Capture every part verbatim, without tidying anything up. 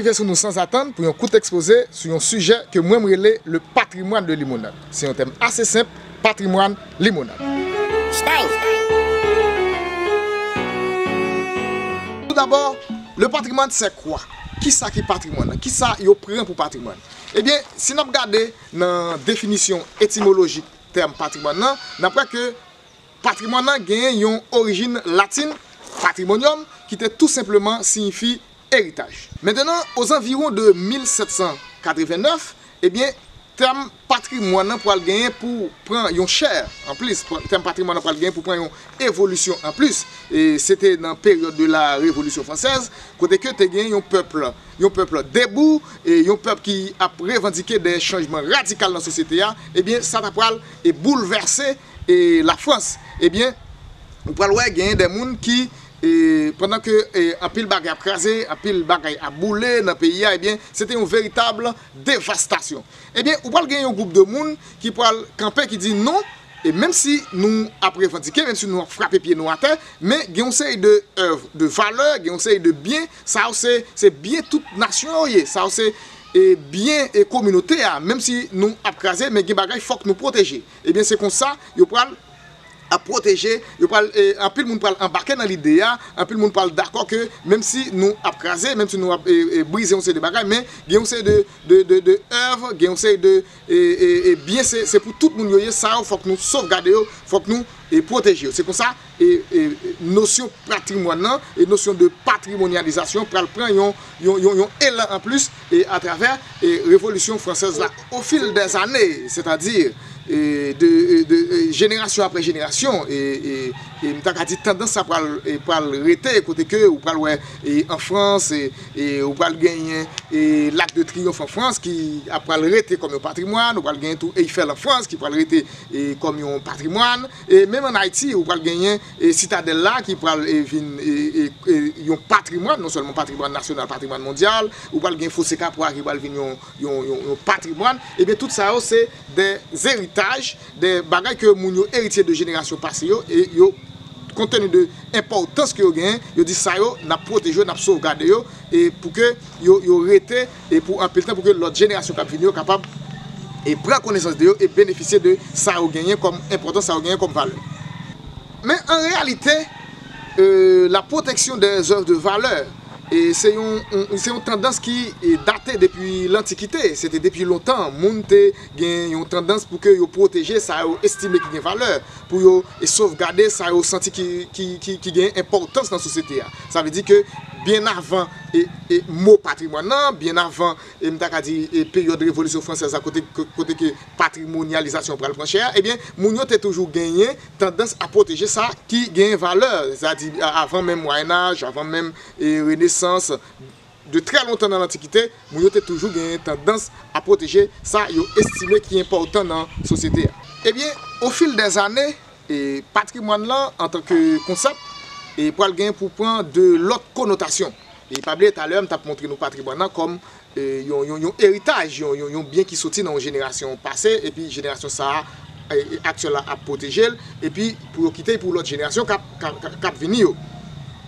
Rive sou nou sanzatann pou yon kout ekspoze sou yon sijè ke mwen m rele le patrimoine de Limonade. Se yon tèm ase senp, patrimwàn Limonad. Tout d'abord, le patrimoine c'est quoi? Kisa ki patrimwàn nan? Kisa yo pran pou patrimwàn? Ebyen, si n ap gade nan definisyon etimolojik tèm patrimwàn nan, n ap wè ke patrimwàn nan genyen yon orijin latin, patrimonium, ki te tou senpleman siyifi eritaj. Mentenan, ozanviwon de mil sèt san katrevennèf, ebyen, tèm patrimwàn nan pral genyen pou pran yon chè anplis, tèm patrimwàn nan pral genyen pou pran yon evolisyon anplis. E se te nan peryòd de la Révolution française, kote ke te gen yon pèp, yon pèp debou, e yon pèp ki ap revandike de chanjman radikal nan sosyete a, ebyen, sa ta pral e boulvèse e Lafrans. Ebyen, ou pral wè genyen de moun ki, e, pandan ke, e, anpil bagay ap kraze, anpil bagay ap boule nan peyi a, ebyen, se te yon veritab devastasyon. Ebyen, ou pral gen yon gwoup de moun ki pral kanpe, ki di non, e menm si nou ap revandike, menm si nou ap frape pye nou atè, men gen yon seri de èv de valè, gen yon seri de byen, sa yo se, se byen tout nasyon yo ye, sa yo se, e, byen, e, kominote a, menm si nou ap kraze, men gen bagay fòk nou pwoteje. Ebyen, se konsa, yo pral ap pwoteje, yo pral, e, anpil moun pral anbake nan lide a, anpil moun pral dakò ke menm si nou ap kraze, menm si nou ap, e, e, brize yon seri de bagay, men gen yon seri de, de, de, de èv, gen yon seri de, e, e, e byen, se, se pou tout moun yo ye, sa yo fòk nou sovgade yo, fòk nou, e, pwoteje yo. Se konsa, e, e, nosyon patrimwàn nan, e nosyon de patrimonyalizasyon pral pran yon, yon, yon, yon elan anplis, e, atravè, e, Revolisyon Fransèz la. Au fil des années, c'est-à-dire, e, de, e, de, e, jenerasyon apre jenerasyon, e, e, e m ta ka di tandans sa pral, e, pral rete, kote ke ou pral wè, e, an Frans, e, e ou pral genyen, e, L'Arc de Triomphe an Frans ki ap pral rete kòm yon patrimwàn, ou pral genyen tou Eiffel an Frans ki pral rete, e, kòm yon patrimwàn, e menm an Ayiti, ou pral genyen, e, Sitadèl la ki pral, e, vin, e, e, e, yon patrimwàn, non sèlman patrimwàn nasyonal, patrimwàn mondyal, ou pral gen Fosse Capois ki pral vin yon, yon, yon, yon patrimwàn. Ebyen, tout sa yo, se de eritaj, de bagay ke moun yo eritye de jenerasyon pase yo, e yo, kont teni de enpòtans ke yo genyen, yo di sa yo, n ap pwoteje yo, n ap sovgade yo, e pou ke yo, yo rete, e pou anpil tan, pou ke lòt jenerasyon k ap vini yo kapab, e pran konesans de yo, e benefisye de sa yo genyen kòm enpòtans, sa yo genyen kòm valè. Men an reyalite, e, la protection des œuvres de valeur, e se yon, yon, se yon tandans ki, e, date depi lantikite. Se te depi lontan, moun te gen yon tandans pou ke yo pwoteje sa yo estime ki gen valè, pou yo, e, sovgade sa yo santi ki, ki, ki, ki gen enpòtans nan sosyete a. Sa vle di ke byen avan, e, e, mo patrimwàn nan, byen avan, e, m ta ka di, e, peryòd Revolisyon Fransèz la, kote, ko-, kote ke patrimonyalizasyon pral pran chè a, ebyen, moun yo te toujou genyen tandans a pwoteje sa ki genyen valè, sa di, a-, avan menm Mwayennaj, avan menm, e, Renesans, de trè lontan nan lantikite, moun yo te toujou genyen tandans a pwoteje sa yo estime ki enpòtan nan sosyete a. Ebyen, au fil des années, e, patrimwàn lan, antanke konsèp, e, pral genyen pou pran de lòt konotasyon. E pa bliye, talè, m t ap montre nou patrimwàn nan kòm, e, yon, yon, yon eritaj, yon, yon, yon byen ki soti nan yon jenerasyon pase, epi jenerasyon sa a, e, e, aktyèl la ap pwoteje l, epi pou yo kite pou lòt jenerasyon k ap, k ap, k ap, k ap vini yo.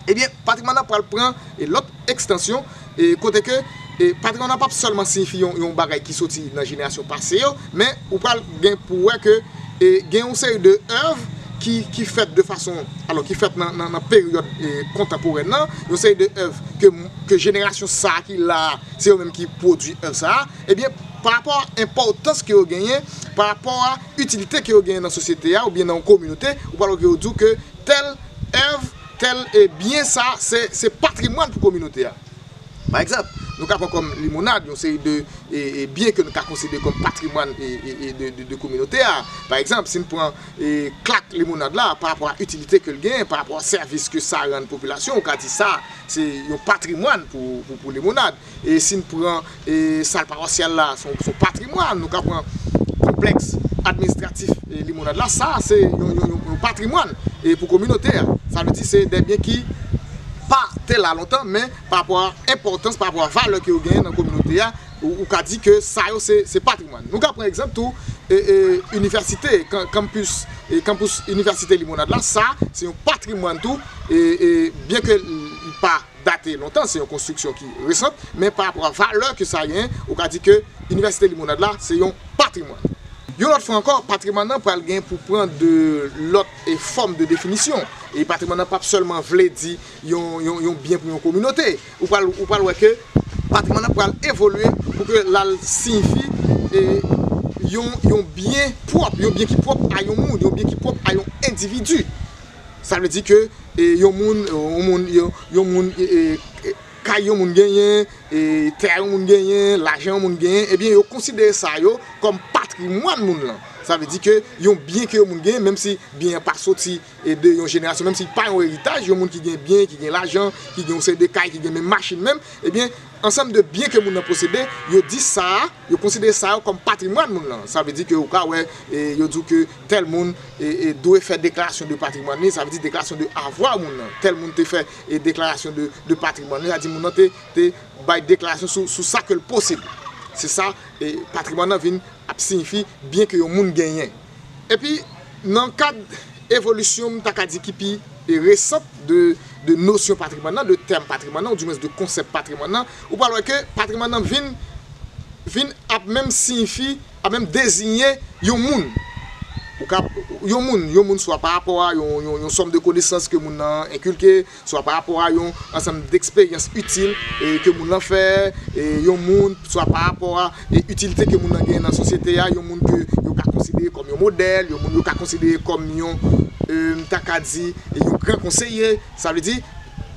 Ebyen, patrimwàn nan pral pran, e, lòt ekstansyon, e, kote ke, e, patrimwàn nan p ap sèlman siyifi yon, yon bagay ki soti nan jenerasyon pase yo, men ou pral gen pou wè ke, e, gen yon seri de èv ki, ki fèt de fason, alò, ki fèt nan, nan, nan peryòd, e, kontanporèn nan, yon seri de èv ke, ke jenerasyon sa a ki la a, se yo menm ki pwodui èv sa a, ebyen, pa rapò a enpòtans ke yo genyen, pa rapò a itilite ke yo genyen nan sosyete a oubyen nan yon kominote, ou pral wè ke yo di w ke tèl èv, tèl, e, byen sa, se, se patrimwàn pou kominote a. Pa egzanp, nou ka pran kòm limonad, yon seri de, e, e, byen ke nou ka konsidere kòm patrimwàn, e, e, e, de, de, de kominote a. Pa egzanp, si n pran, e, klak limonad la, pa rapò a itilite ke l genyen, pa rapò a sèvis ke sa rann popilasyon, ou ka di sa, se yon patrimwàn pou, pou, pou limonad. E si n pran, e, sal parosyal la, se yon, se yon patrimwàn. Nou ka pran konplèks administratif, e, limonad la, sa, se yon, yon, yon, yon patrimwàn, e, pou kominote a. Sa vle di se de byen ki pa te la lontan, men pa rapò a enpòtans, pa rapò a valè ke yo genyen nan kominote a, ou, ou ka di ke sa yo se, se patrimwàn. Nou ka pran egzanp tou, e, e, inivèsite, kan-, kanpis, e, kanpis inivèsite limonad la, sa, se yon patrimwàn tou, e, e, byen ke l, li pa dat Se lontan, se yon konstriksyon ki resant, men pa rapò a valè ke sa genyen, ou ka di ke Inivèsite Limonad la, se yon patrimwàn. Yon lòt fwa ankò, patrimwàn nan pral gen pou pran de lòt e fòm de definisyon. E patrimwàn nan p ap sèlman vle di yon, yon, yon byen pou yon kominote. Ou pral, ou pral wè ke patrimwàn nan pral evolye pou ke l al siyifi e yon, yon byen pwòp, yon byen ki pwòp a yon moun, yon byen ki pwòp a yon endividi. Sa vle di ke e, yon moun, yon moun, yon, yon moun, e, e, e, kay yon moun genyen, e, tè yon moun genyen, lajan yon moun genyen, ebyen, yo konsidere sa yo kòm patrimwàn moun lan. Sa vle di ke yon byen ke yon moun genyen, menm si byen an pa soti, e, de yon jenerasyon, menm si pa yon eritaj, yon moun ki gen byen, ki gen lajan, ki gen yon seri de kay, ki gen menm machin menm, ebyen, ansanm de byen ke moun nan posede, yo di sa a, yo konsidere sa yo kòm patrimwàn moun lan. Sa vle di ke ou ka wè, e, yo di w ke tèl moun, e, e, dwe fè deklarasyon de patrimwàn li, sa vle di deklarasyon de avwa moun nan. Tèl moun te fè, e, deklarasyon de, de patrimwàn li, sa vle di moun nan te, te bay deklarasyon sou, sou sa ke l posede. Se sa, e, patrimwàn nan vin ap siyifi byen ke yon moun genyen. Epi, nan kad evolisyon, m ta ka di ki pi, e, resant de, de nosyon patrimwàn nan, de tèm patrimwàn nan, ou dimwens de konsèp patrimwàn nan, ou pral wè ke patrimwàn nan vin, vin ap menm siyifi, ap menm deziye yon moun. Ou ka, yon moun, yon moun swa pa rapò a yon, yon, yon sòm de konesans ke moun nan enkilke, swa pa rapò a yon ansanm deksperyans itil, e, ke moun lan fè, e, yon moun, swa pa rapò a, e, itilite ke moun nan genyen nan sosyete a, yon moun ke yo ka konsidere kòm yon modèl, yon moun yo ka konsidere kòm yon, e, m ta ka di, e, yon gran konseye, sa vle di,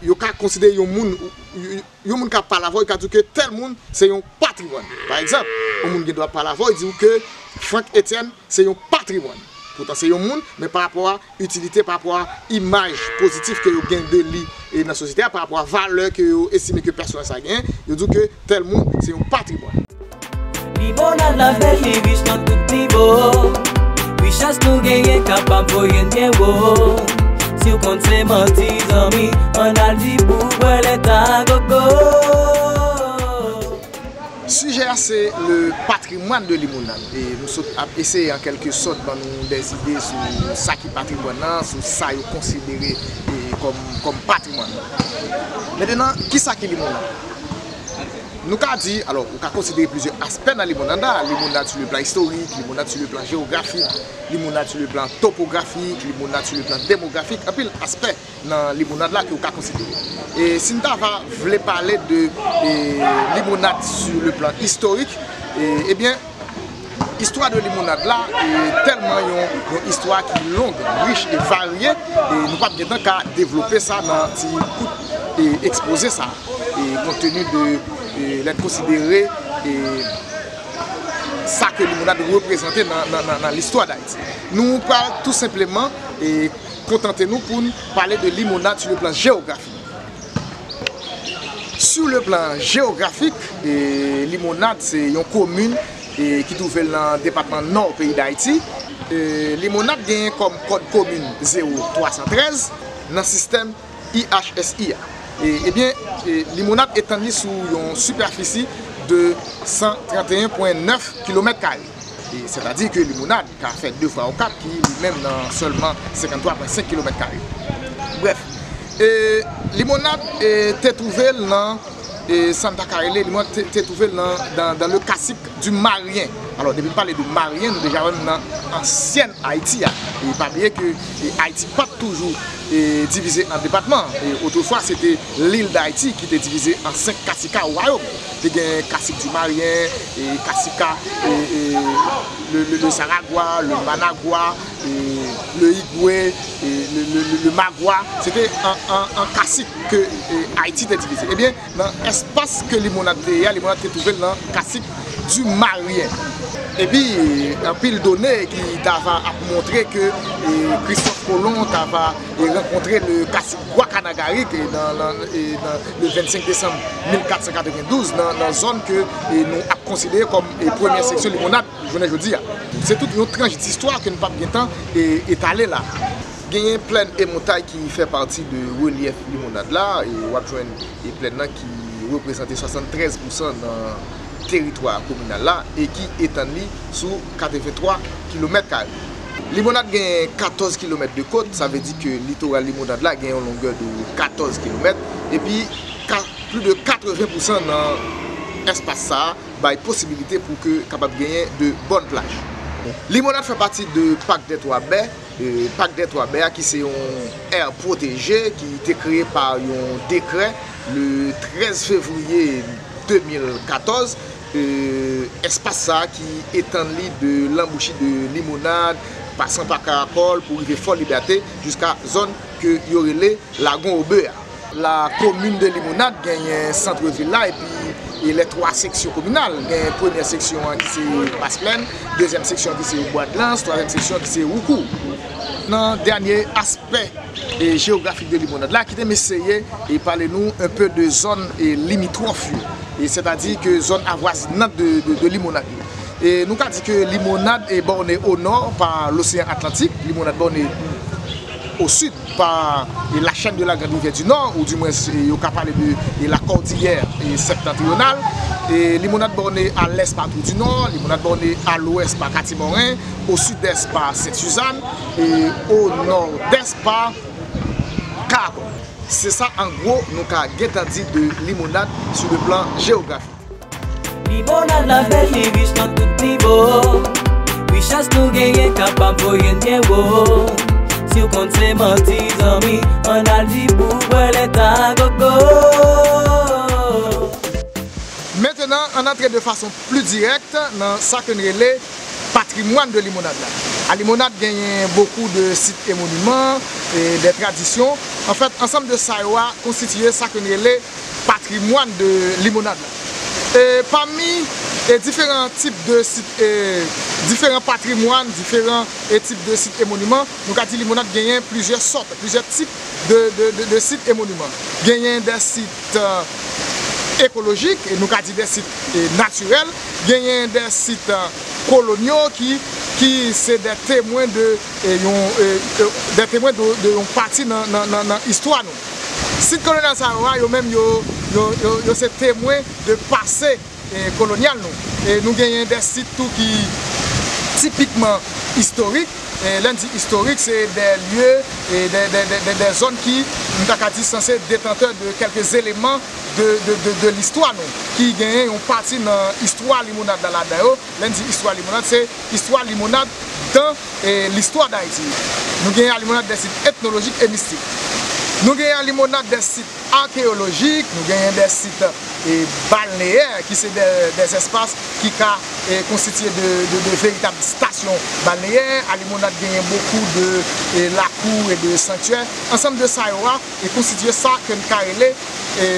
yo ka konsidere yon moun, yon, yon moun k ap pale avè w, yo ka di w ke tèl moun se yon patrimwàn. Pa egzanp, yon moun gen dwa pale avè w, e di w ke Franck Etienne se yon patrimwàn. Poutan se yon moun, men pa rapò a itilite, pa rapò a imaj pozitif ke yo gen de li e nan sosyete a, pa rapò a valè ke yo estime ke pèsonaj sa genyen, yo di w ke tèl moun se yon patrimwàn. Limonad la bèl, li rich nan tout nivo. Richès nou genyen kapab voye n byen wo. Si w konn se manti, zanmi, ann al di pou bwè lèt a gogo. Sijè a se le patrimoine de limonade. E nou sot ap eseye an kèlke sòt ban nou dè ide sou sa ki patrimwàn nan, sou sa yo konsidere, e, kòm, kòm patrimwàn nan. Mentenan, kisa ki limonad? Nou ka di, alò, ou ka konsidere plizyè aspè nan limonad la, limonad sou le plan istorik, limonad sou le plan jewografik, limonad sou le plan topografik, limonad sou le plan demografik, anpil aspè nan limonad la ke ou ka konsidere. E si n ta va vle pale de, e, limonad sou le plan istorik, e, ebyen, istwa de limonad la, e, tèlman yon, yon istwa ki long, rich e varye, e nou p ap gentan ka devlope sa nan ti kout, e, ekspoze sa, e, kont teni de, e, lè n konsidere, e, sa ke limonad reprezante nan, nan, nan, nan listwa Dayiti. Nou pral tou senpleman, e, kontante nou pou n pale de limonad sou le plan jewografik. Sou le plan jewografik, e, limonad se yon komin, e, ki twouve l nan depatman Nò peyi Dayiti. E, limonad genyen kòm kòd komin zewo twa san trèz nan sistèm I H S I a. E, ebyen, e, limonad etann li sou yon sipèfisi de san trannteyen pwen nèf kilomèt kare. E, sètadi ke limonad ka fè de fwa Okap ki li menm nan sèlman senkanntwa pwen senk kilomèt kare. Brèf, e, limonad, e, te twouve l nan, e, sa n ta ka rele, limonad te, te twouve l nan, dans, dans le Cacique du Marien. Alò, depi n pale de Marien, nou deja wè n nan ansyèn Ayiti a. E pa bliye ke, e, Ayiti pa t toujou, e, divize an depatman. E otrefwa, se te lil Dayiti ki te divize an senk kasika, wayòm. Te gen Cacique du Marien, e, kasika, e, e, le, le, le Saragwa, le Managwa, e, le Igwe, e, le, le, le, le Magwa. Se te an, an, an kasik ke, e, Ayiti te divize. Ebyen, nan espas ke limonad te ye a, limonad te twouve l nan Cacique du Marien. Epi, anpil done ki t ava ap montre ke, e, Christophe Colomb t ava, e, rankontre le cacique Guacanagaric, e, nan, nan, e, nan le vennsenk desanm mil kat san katrevendouz, nan, nan zòn ke, e, nou ap konsidere kòm, e, premyè seksyon limonad jounen jodi a. Se tout yon tranch distwa ke n p ap gentan, e, etale la. Genyen plèn e montay ki fè pati de relyèf limonad la, e w ap jwenn, e, plèn nan ki reprezante swasanntrèz pousan nan teritwa kominal la e ki etann li sou katrevenntwa kilomèt kare. Limonad gen katòz kilomèt de kot, sa vle di ke litoral limonad la gen yon longè de katòz kilomèt, epi ka-, Plis de katreven pousan nan espas sa a bay posibilite pou ke kapab genyen de bòn plaj. Limonad fè pati de Pak dè Twa Bè. E, Pak dè Twa Bè a, ki se yon aire protégée ki te kreye pa yon dekrè le trèz fevriye de mil katòz. E, espas sa a ki etann li de lanbouchi de Limonad, pasan pa Karakòl pou rive Fò Libète, jiska zòn ke yo rele Lagon Obe a. La commune de Limonad genyen sant vil la epi e lè twa seksyon kominal. Gen premyè seksyon an ki se Bas Plèn, dezyèm seksyon ki se Bwa de Lans, twazyèm seksyon ki se Woukou. Nan dènye aspè e jewografik de Limonad la, kite m eseye e pale nou un peu de zòn e limitwòf yo, e sètadi ke zòn avwazinant de, de, de Limonad yo. E nou ka di ke Limonad est bornée au nord par l'océan Atlantique, Limonad bornée au sud par e la chaîne de la Grande Rivière du Nord, ou du moins e yo ka pale de e la cordillère e septentrionale. E Limonad bornée à l'est par Trou du Nord, Limonad bornée à l'ouest par Katimoren, au sud-est par Sainte-Suzanne, et au nord-est par Karakòl. Se sa an gwo nou ka gentan di de Limonad sou le plan jewografik. Limonad la bèl, li rich nan tout nivo. Richès nou genyen kapab voye n byen wo. Si w konn se manti, zanmi, ann al di pou bwè lèt a gogo. Mentenan, ann antre de fason pli dirèk nan sa ke n rele patrimwàn de Limonad la. A Limonad genyen beaucoup de sites et monuments, e des traditions. Anfèt, ansanm de sa yo a konstitiye sa ke n rele patrimwàn de Limonad la. E pami e diferan tip de sit, e diferan patrimwàn, diferan e tip de sit e moniman, nou ka di Limonad genyen plizyè sòt, plizyè tip de, de, de, de sit e moniman. Genyen de sit e, ekolojik, e nou ka di de sit e, natirèl, genyen de sit e, kolonyal ki, ki se de temwen de e, yon, e, e, de temwen de, de yon pati nan, nan, nan, nan istwa nou. Sit kolonyal sa yo a, yo menm yo, yo, yo, yo se temwen de pase e, kolonyal nou. E nou genyen de sit tou ki tipikman istorik. E lè n di istorik, se de lye e de, de, de, de, de zòn ki, m ta ka di, sanse detantè de kèlke eleman de, de, de, de listwa nou, ki genyen yon pati nan istwa Limonad la ladan yo. Lè n di istwa Limonad, se istwa Limonad dan e, listwa Dayiti. Nou genyen a Limonad de sit etnolojik e mistik. Nou genyen a Limonad de sit akeyolojik, nou genyen de sit e, balneyè, ki se de, de espas ki ka e, konstitiye de, de, de veritab stasyon balneyè. A Limonad genyen beaucoup de e, lakou e de sanktyè. Ansanm de sa yo a, e konstitiye sa ke n ka rele e,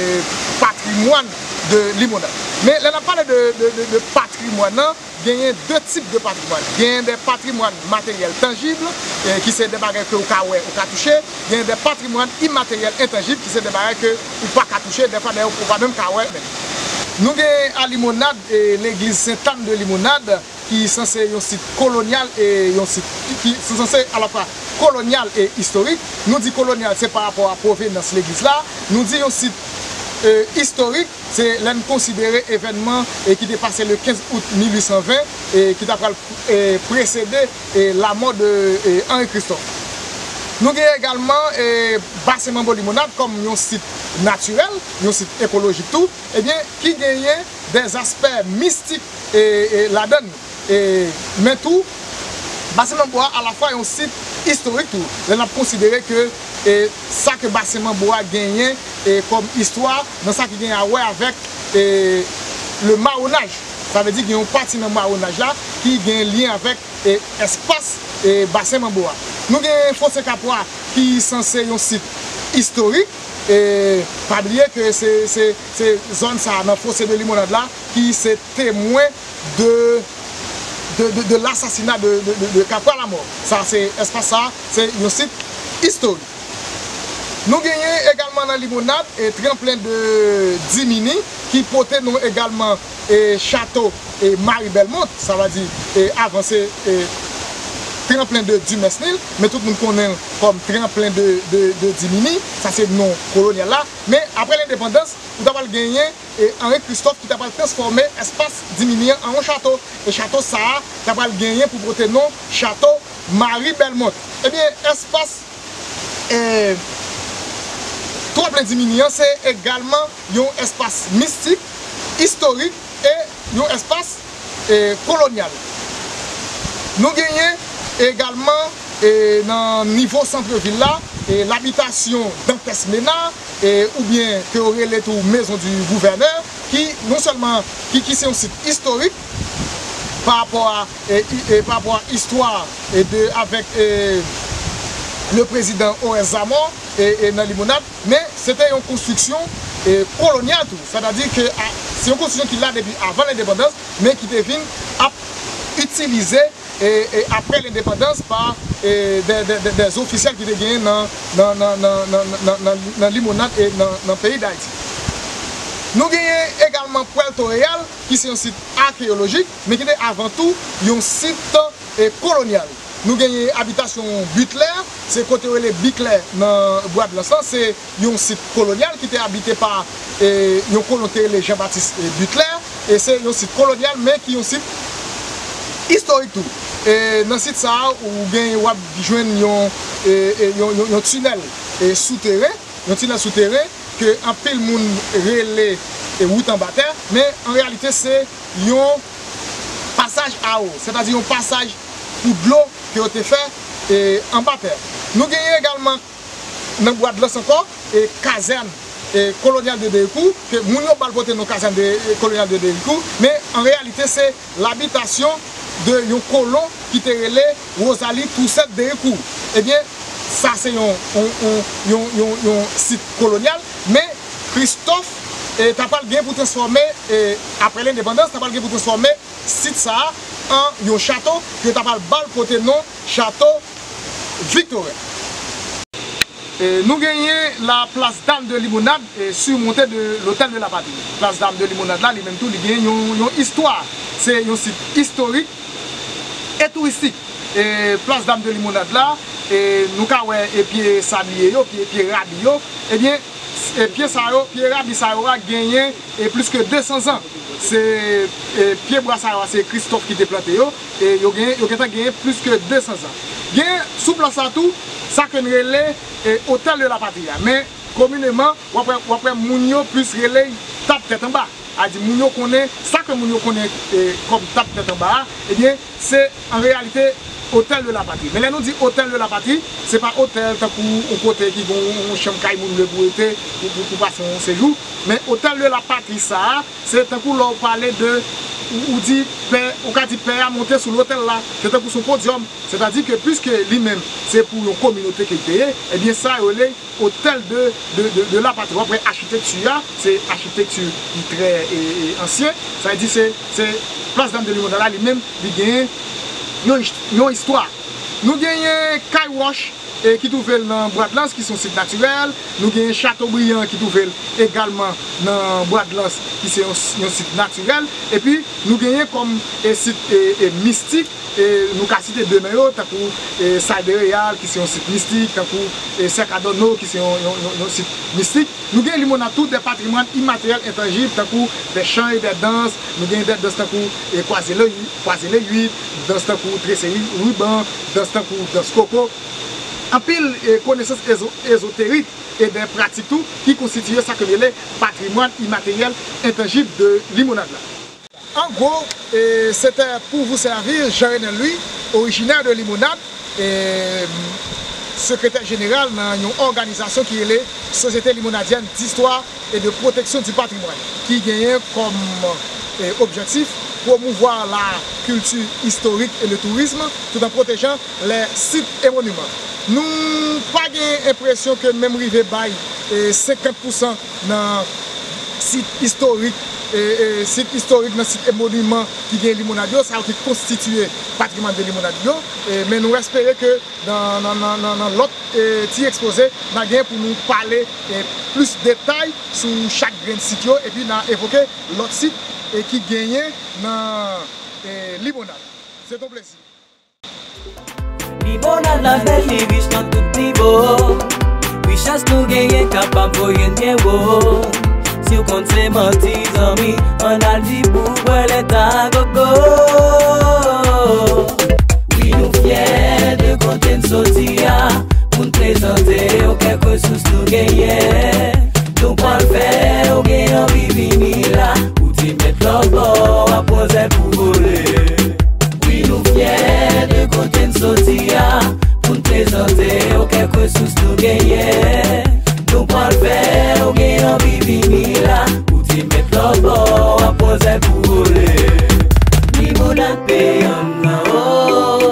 patrimwàn de Limonad. Men lè n ap pale de, de, de, de patrimwàn nan, genyen de tip de patrimwàn. Genyen de patrimwàn materyèl tanjib, e, ki se de bagay ke ou ka wè, ou ka touche. Genyen de patrimwàn imateryèl entanjib, ki se de bagay ke ou pa ka touche, dèfwa dayè ou pa menm ka wè menm. Nou genyen a Limonad e, legliz Sentàn de Limonad, ki sanse yon sit kolonyal e yon sit ki, ki sanse alafwa kolonyal e istorik. Nou di kolonyal, se pa rapò a pwovenans legliz la. Nou di yon sit e, istorik, se lè n konsidere evènman e, ki te pase le kenz out mil uit san ven e ki ta pral e, presede e, lamò de e, Henri Christophe. Nou genyen egalman e, Basen Manbo Limonad kòm yon sit natirèl, yon sit ekolojik tou, ebyen, ki genyen de aspè mistik e, e, ladan l. E, men tou, Basen Manbo a alafwa yon sit istorik tou. Lè n ap konsidere ke e, sa ke Basen Manbo a genyen e, kòm istwa, nan sa ki genyen a wè avèk e, le mawonaj. Sa vle di gen yon pati nan mawonaj la ki gen lyen avèk e, espas e, Basen Manbo a. Nou gen Fose Kapwa ki sanse yon sit istorik. E, pa bliye ke se, se, se zòn sa a nan Fose de Limonad la ki se temwen de, de, de, de lasasina de, de, de, de Kapwa Lamò. Sa se espas sa a, se yon sit istorik. Nou genyen egalman nan Limonad e tranplen de Dimini ki pote non egalman e chato e Mari Bèlmont, sa vle di e avan se e tranplen de Dimèsnil, men tout moun konnen l kòm tranplen de, de, de Dimini, sa se non kolonyal la. Men apre lendepandans, ou ta pral genyen e Henri Christophe ki ta pral transfòme espas Dimini an an yon chato. E chato sa a ta pral genyen pou pote non Chato Mari Bèlmont. Ebyen, espas e, Plen Dimini an se egalman yon espas mistik, istorik e yon espas e, kolonyal. Nou genyen egalman e, nan nivo sant vil la e, labitasyon Dantès Menard e, oubyen ke yo rele tou Maison du Gouverneur, ki non sèlman ki, ki se yon sit istorik pa rapò a e, i- e, pa rapò a istwa e, de avèk e, le prezidan Oreste Zamor e, e nan Limonad, men se te yon konstriksyon e, kolonyal tou. Sètadi ke a, se yon konstriksyon ki la depi avan lendepandans, men ki te vin ap itilize e, e apre lendepandans pa e, de, de, de, de ofisyèl ki te genyen nan, nan, nan, nan, nan, nan, nan, nan Limonad e nan, nan peyi Dayiti. Nou genyen egalman Puerto Real, ki se yon sit akeyolojik, men ki te avan tou yon sit e, kolonyal. Nou genyen abitasyon Butler, se kote yo rele Biklè nan Bwa de Lans lan, se yon sit kolonyal ki te abite pa e, yon kolon te rele Jean Baptiste e, Butler, e se yon sit kolonyal, men ki yon sit istorik tou. E nan sit sa a, ou gen, w ap jwenn yon, e, e, yon, yon, yon tinèl e, souteren, yon tinèl souteren ke anpil moun rele e, wout anba tè, men an reyalite se yon pasaj a wo, sètadi yon pasaj pou dlo ke yo te fè e, anba tè. Nou genyen egalman nan Bwa de Lans ankò e, kazèn e, kolonyal de Derikou, ke moun yo ba l pote non kazèn de, e, kolonyal de Derikou, men an reyalite se labitasyon de yon kolon ki te rele Rosalie Toussaint Derikou. Ebyen, sa se yon, yon, yon, yon, yon, yon sit kolonyal, men Christophe e, ta pral gen pou transfòme, e, apre lendepandans, ta pral gen pou transfòme sit sa a an yon chato ke ta pral ba l pote non Chato Victorin. E, nou genyen la Place d'Armes de Limonade, e, surmonté de l'Hôtel de la Patrie. Place d'Armes de Limonade la, li menm tou, li gen yon, yon istwa. Se yon sit istorik e touristik. E, Place d'Armes de Limonade la, e, nou ka wè e pye sabliye yo, pye, pye rabi yo. Ebyen, e pye sa yo, pye rabi sa yo a genyen e plis ke de san zan. Se e, pye bwa sa yo a, se Christophe ki te plante yo. E yo gen, yo gentan genyen plis ke de san zan. Gen sou plas la tou, sa ke n rele e, Hôtel de la Patrie a. Men, komineman, w ap wè, w ap wè moun yo plis rele l Tab Tèt Anba. A di moun yo konnen, sa ke moun yo konnen e, kòm Tab Tèt Anba a, ebyen, se an reyalite Hôtel de la Patrie. Men lè nou di Hôtel de la Patrie, se pa otèl tankou yon kote ki gen yon chanm kay moun vle pou rete, pou, pou, pou pase yon sejou. Men Hôtel de la Patrie sa a, se tankou lè w pale de, ou, ou di pè, ou ka di pè a monte sou lotèl la, se tankou se yon podyòm. Sètadi ke piske li menm, se pou yon kominote ke l te ye, ebyen sa yo rele Hôtel de, de, de, de la Patrie. W ap wè achitekti a, se achitekti ki trè e, e, ansyen. Sa vle di se, se Place d'Armes de Limonade la, li menm, li gen yon, yon istwa. Nou genyen Kay Wòch, e, ki twouve l nan Bwa de Lans, ki se yon sit natirèl. Nou genyen Chateaubriand, ki twouve l egalman nan Bwa de Lans, ki se yon, yon sit natirèl. Epi, nou genyen kòm e, sit e, e, mistik, e, nou ka site de nan yo, tankou e, Salle de Réal, ki se yon sit mistik, tankou e, Cercle Adorno, ki se yon, yon, yon, yon sit mistik. Nou gen Limonad tou, des patrimoines immatériels intangibles, tankou des chants et des danses. Nou gen des danses tankou e, Croiser le, Croiser les huit, dans tankou Tresser Ruban, dans tankou Dans Koko. Anpil e, konesans ezo, ezoterik e des pratiques tou ki konstitiye sa ke n rele patrimoine immatériel intangible de Limonad la. En gros, e, c'était pour vous servir, Jean Renel Louis, originaire de Limonade, e, sekretè jeneral nan yon òganizasyon ki rele Société Limonadienne d'Histoire et de Protection du Patrimoine, ki genyen kòm e, objektif promouvoir la culture historique et le tourisme tout en protégeant les sites et monuments. Nou pa gen enpresyon ke n menm rive bay e, senkant pousan nan sit istorik, e, e, sit istorik, nan sit e moniman ki gen Limonad yo, sa yo ki konstitiye patrimwàn de Limonad yo. E, men nou espere ke nan, nan, nan, nan, nan lòt e, ti ekspoze, n a gen pou nou pale e, plis detay sou chak grenn sit yo, epi n a evoke lòt sit e, ki genyen nan e, Limonad. Se t on plezi. Limonad la bèl, li rich nan tout nivo. Richès nou genyen kapab voye n byen wo. Si w konn se manti, zanmi, ann al di pou w bwè lèt a gogo. Wi, nou fyè de kote n soti a, pou n prezante w kèk resous nou genyen. Avèk resous nou genyen, nou pral fè w gen anvi vini la. Ou te mèt lòbò, w ap pran zèl pou vole. Limonad peyi an nan, oh.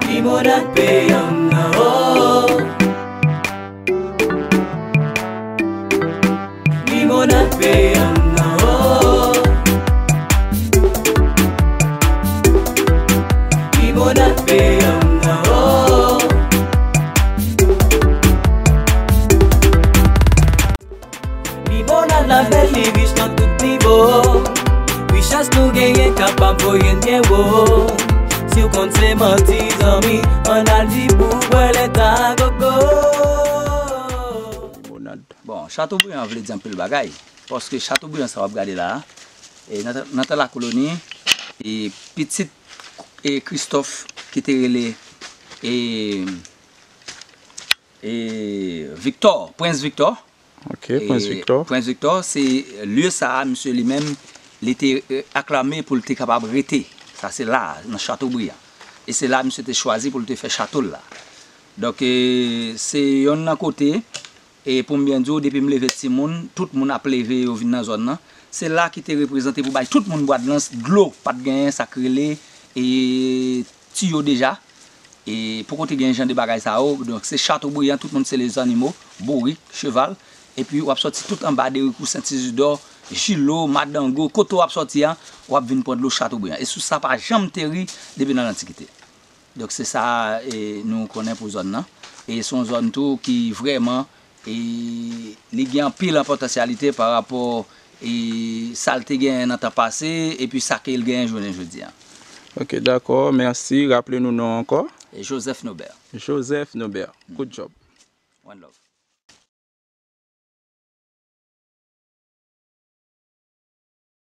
Limonad peyi an nan, oh. Limonad peyi an nan, oh. Limonad peyi an nan, oh. Limonad la bèl, li rich nan tout nivo. Richès nou genyen kapab voye n byen wo. Si w konn se manti, zanmi, ann al di pou w bwè lèt a gogo. Limonad. Bon, Chateaubriand vle di anpil bagay, paske Chateaubriand sa w ap gade la a, e nan, nan tan lakoloni, e pitit, e Christophe ki te rele, e, e Victor, Prens Victor. Ok, e Prens Victor. Prens Victor, se lye sa a, misye li menm, li te, e, aklame pou l te kapab rete. Sa se la a, nan Chateaubriand. E se la a misye te chwazi pou l te fè chato l la. Donk, e, se yonn nan kote, e pou m byen di w, depi m leve timoun, tout moun ap leve yo vin nan zòn nan. Se la ki te reprezante pou bay tout moun Bwadlans dlo, pa t genyen sa k rele, e, tiyo deja. E poko te gen jan de bagay sa yo. Donk, se Chateaubriand, tout moun se lezannimo, bourik, cheval. Epi w ap sòti tout anba Derikou, Sentizidò, Jilo, Madango, kote w ap sòti a, w ap vin pran dlo Chateaubriand. E sous sa pa janm teri depi nan lantikite. Donk, se sa, e, nou konnen pou zòn nan. E se yon zòn tou ki vrèman, e, li gen anpil an potansyalite pa rapò, e, sa l te genyen nan tan pase, epi sa ke l genyen jounen jodi a. Ok, dakò, mèsi. Raple nou non ankò. E Joseph Nobert. Joseph Nobert. Good job. One love.